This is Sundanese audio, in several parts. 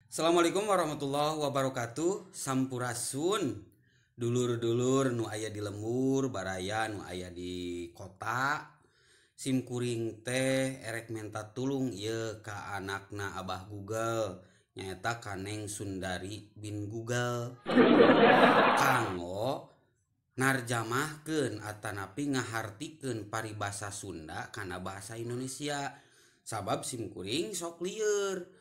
Assalamualaikum warahmatullahi wabarakatuh. Sampurasun dulur-dulur nu aya di lembur, baraya nu aya di kota. Sim kuring teh erek menta tulung ieu ka anakna Abah Google, nyaeta ka Neng Sundari bin Google. Kanggo narjamahkeun atanapi ngahartikeun paribasa Sunda kana bahasa Indonesia. Sabab sim kuring sok lieur.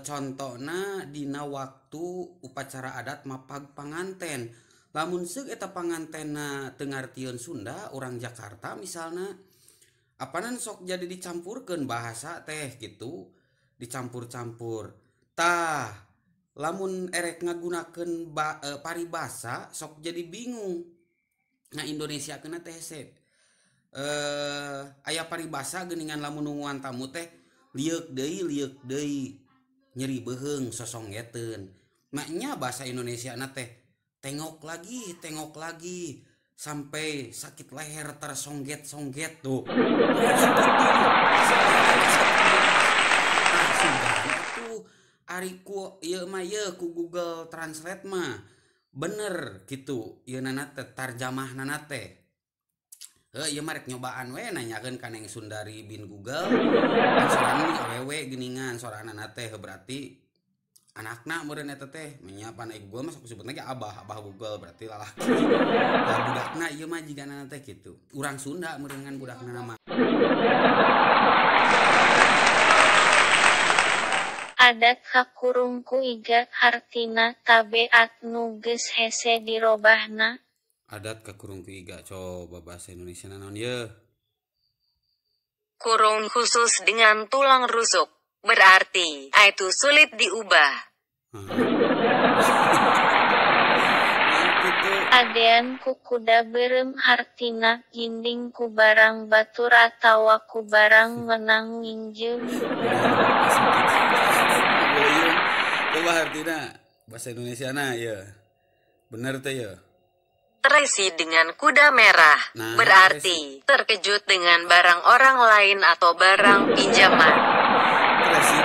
Contona dina waktu upacara adat mapag panganten. Lamun seuk eta pangantenna teu ngartieun Sunda, urang Jakarta misalna, apanan sok jadi dicampurkeun bahasa teh gitu, dicampur-campur. Tah, lamun erek ngagunakeun paribasa sok jadi bingung. Nah, Indonesia keuna teh hese. Aya paribasa geuningan lamun nungguan tamu teh lieuk deui nyeri beuheung sosonggeteun. Maknya bahasa Indonesia na teh tengok lagi sampai sakit leher tersongget-songget tuh. Nah, sudah itu ari ku ieu mah ieu ku Google Translate mah bener gitu ieu nana teh tarjamahna teh. Heuh, ieu mah rek nyobaan we nanyakeun ka Neng Sundari bin Google. Kan sorana awewe geuningan soranana teh berarti anakna meureun eta teh menyiapan ai Google mah sok disebutna ge abah, abah Google berarti lalaki. Lah budakna ieu mah jigana teh kitu. Urang Sunda meureun ngan budakna mah. Adat kakurung ku iga hartina tabeat nu geus hese dirobahna. Adat kakurung ku iga, coba bahasa Indonesia naon ye? Kurung khusus dengan tulang rusuk berarti itu sulit diubah. Adean ku kuda beureum hartina ginding ku barang batur atawa ku barang menang nginjeum. Coba hartina bahasa Indonesia na ye. Bener teh ye. Terisi dengan kuda merah, nah, berarti terkejut dengan barang orang lain atau barang pinjaman. Teresi.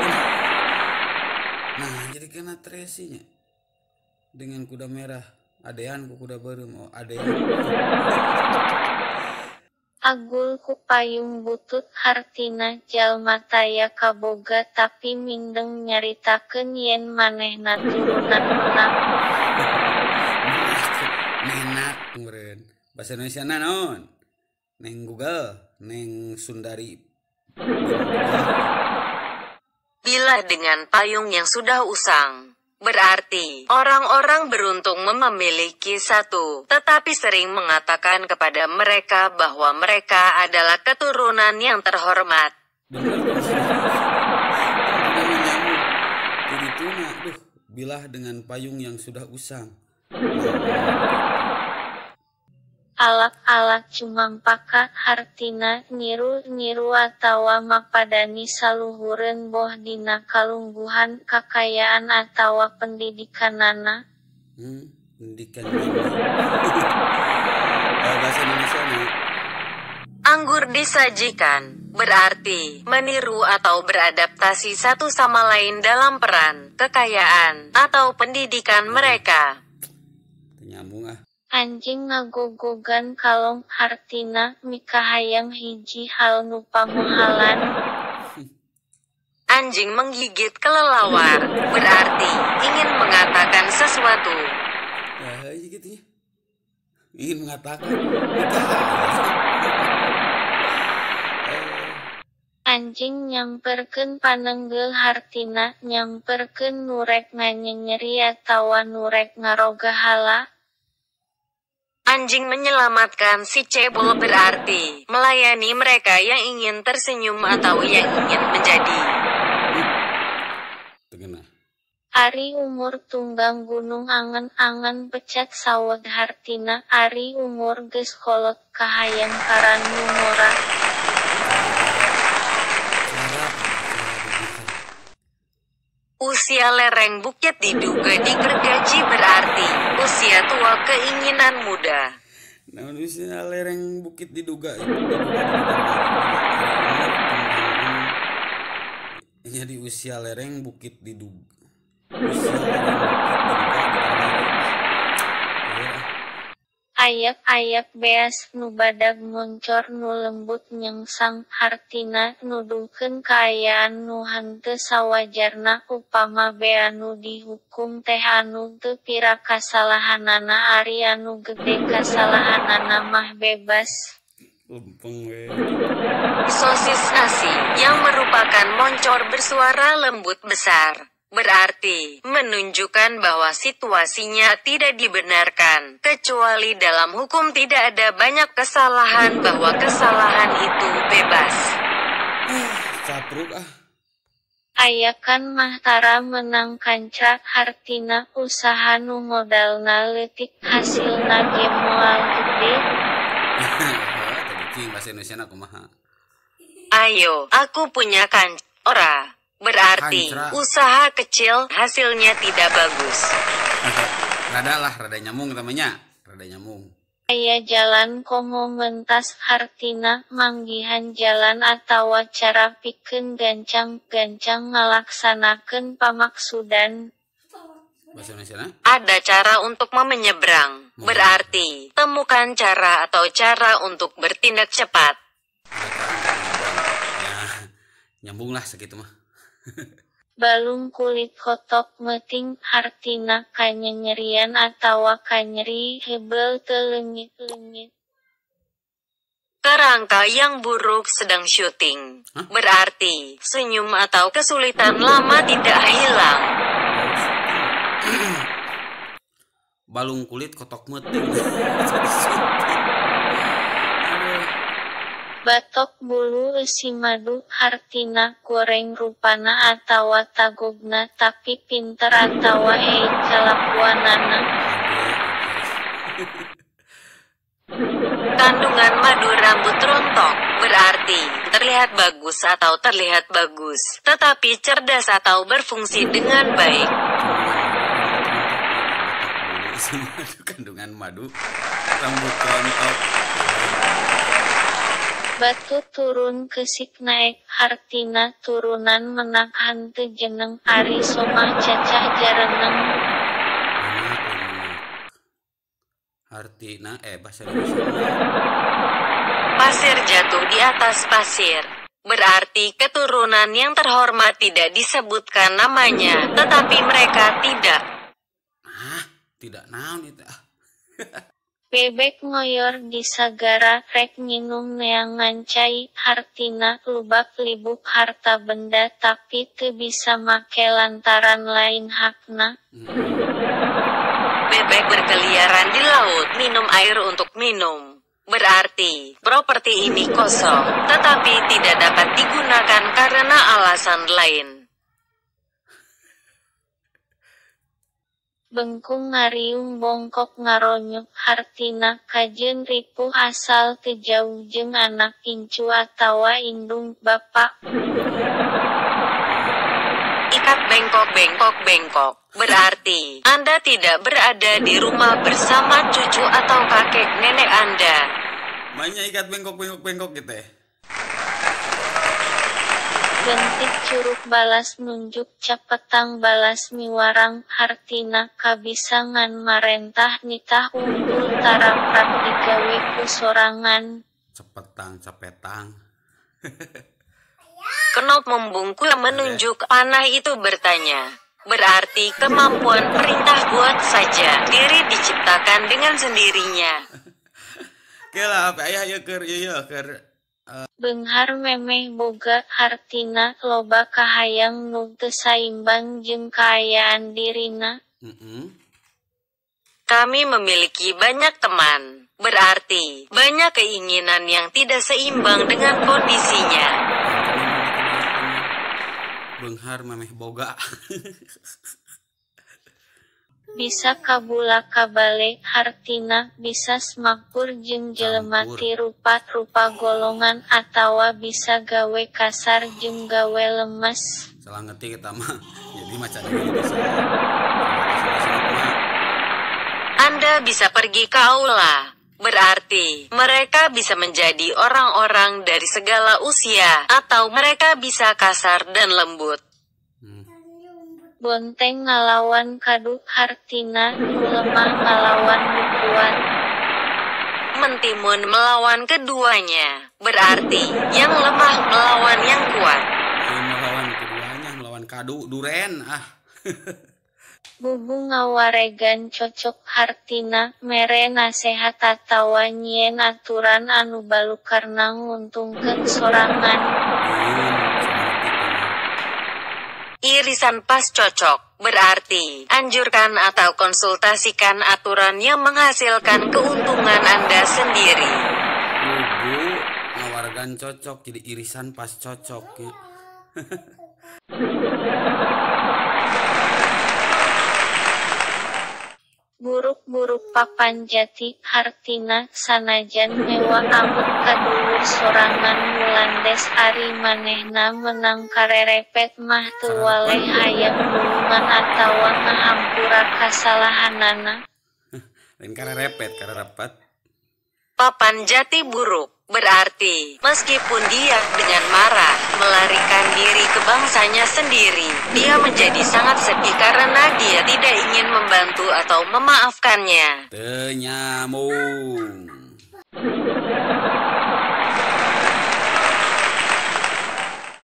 Nah, jadi kena teresinya dengan kuda merah, adean ku kuda beureum, oh adean. Agul ku payung butut hartina jalma taya kaboga tapi mindeng nyaritakeun yen manehna turunan menang. Menak meureun. Bahasa Indonesia na naon? Neng Google, Neng Sundari. Bila dengan payung yang sudah usang, berarti orang-orang beruntung memiliki satu, tetapi sering mengatakan kepada mereka bahwa mereka adalah keturunan yang terhormat. Bener, jadi tuna, duh, bilah dengan payung yang sudah usang. Alak-alak cumampaka hartina niru-niru atawa mapadani saluhureun boh dina kalungguhan kakayaan atawa pendidikanana. Pendidikan. Bahasa Indonesia nih. Anggur disajikan berarti meniru atau beradaptasi satu sama lain dalam peran, kekayaan, atau pendidikan mereka. Nyambung ah. Anjing ngagogogan kalong hartina mikahayang hiji hal nu pamohalan. Anjing menggigit kelelawar berarti ingin mengatakan sesuatu. Ya, gitu ya. Ingin mengatakan. Anjing nyamperkeun panenggel hartina nyamperkeun nu rek nganyenyeri atawa nu rek ngarogahala. Anjing menyelamatkan si cebol berarti melayani mereka yang ingin tersenyum atau yang ingin menjadi. Ari umur tunggang gunung angen-angen pecat saweg hartina ari umur geus kolot kahayang karan ngora. Usia lereng bukit diduga digergaji berarti usia tua keinginan muda. Nah, usia lereng bukit diduga itu jadi usia lereng bukit diduga. Ayak-ayak beas nu badag moncor nu lembut nyengsang hartina nuduhkeun kaayaan nu henteu sawajarna upama bea nu dihukum teh anu teu pira kasalahanana ari anu gede kasalahanana mah bebas. Sosis nasi yang merupakan moncor bersuara lembut besar. Berarti menunjukkan bahwa situasinya tidak dibenarkan, kecuali dalam hukum tidak ada banyak kesalahan bahwa kesalahan itu bebas. Capruk ah. Ayakan mah tara menang kancra hartina usaha nu modalna leutik hasilna ge moal gede. Tadi cing bahasa Indonesia kumaha? Ayo, aku punya kancra. Berarti Kancra. Usaha kecil hasilnya tidak bagus. Rada lah, rada nyambung namanya, rada nyambung. Aya jalan komo mentas hartina manggihan jalan atawa cara pikeun gancang-gancang ngalaksanakeun pamaksudan. Bahasa Indonesia? Ada cara untuk menyeberang. Berarti temukan cara atau cara untuk bertindak cepat. Ada cara untuk menyeberang. Ya, nyambung lah segitu mah. Balung kulit kotok meuting hartina kanyanyerian atawa kanyeri hebel teu leungit-leungit. Kerangka yang buruk sedang syuting. Hah? Berarti senyum atau kesulitan lama tidak hilang. Balung kulit kotok meuting. Jadi syuting. Aduh. Batok bulu eusi madu hartina goreng rupana atawa tagogna tapi pinter atawa eit kalakuanana. Kandungan madu rambut rontok berarti terlihat bagus atau terlihat bagus, tetapi cerdas atau berfungsi dengan baik. Kandungan madu rambut rontok. Batu turun kesik naek hartina turunan menak henteu jeneng ari somah cacah jareneng. Hartina bahasa Indonesia. Pasir jatuh di atas pasir. Berarti keturunan yang terhormat tidak disebutkan namanya, tetapi mereka tidak. Ah, tidak naon itu. Bebek ngoyor di sagara rek nginum neangan cai hartina lubak libuk harta benda tapi teu bisa make lantaran lain hakna. Bebek berkeliaran di laut minum air untuk minum. Berarti properti ini kosong, tetapi tidak dapat digunakan karena alasan lain. Bengkung ngariung bongkok ngaronyok hartina kajeun ripuh asal teu jauh jeung anak incu atawa indung bapak. Ikat bengkok bengkok bengkok. Berarti Anda tidak berada di rumah bersama cucu atau kakek nenek Anda. Banyak ikat bengkok bengkok bengkok gitu ya. Gentik curug balas nunjuk capetang balas miwarang hartina kabisa ngan marentah nitah unggul taraprak digawe ku sorangan. Cepetang cepetang. Kenop membungkuk menunjuk panah itu bertanya. Berarti kemampuan perintah buat saja diri diciptakan dengan sendirinya. Oke lah, ayah ya ker ya ker. Beunghar memeh boga hartina loba kahayang nu teu saimbang jeung kaayaan dirina. Kami memiliki banyak teman. Berarti banyak keinginan yang tidak seimbang dengan kondisinya. Beunghar memeh boga. Bisa kabula kabale hartina bisa smakpur jeung jelema ti rupa-rupa golongan atawa bisa gawe kasar jeung gawe lemes. Salah ngerti kita mah. Jadi macam ini bisa. Anda bisa pergi ke aula. Berarti mereka bisa menjadi orang-orang dari segala usia atau mereka bisa kasar dan lembut. Bonteng ngalawan kadu hartina nu lemah ngalawan nu kuat. Mentimun melawan keduanya, berarti yang lemah melawan yang kuat. Melawan keduanya, melawan kadu, duren ah. Bubu ngawaregan cocok hartina mere nasehat atawa nyieun aturan anu balukarna nguntungkeun sorangan. Irisan pas cocok, berarti anjurkan atau konsultasikan aturan yang menghasilkan keuntungan Anda sendiri. Bubu ngawaregan cocok, jadi irisan pas cocok ya. Buruk-buruk papan jati hartina sanajan mewah amuk kadulur sorangan mulandes ari manehna menang karerepet mah teu waleh hayang nulungan atawa ngahampura kasalahanana. Lain karerepet, karerepet. Papan jati buruk berarti meskipun dia dengan marah melarikan diri ke bangsanya sendiri, dia menjadi sangat sedih karena dia tidak ingin membantu atau memaafkannya. Teu nyambung.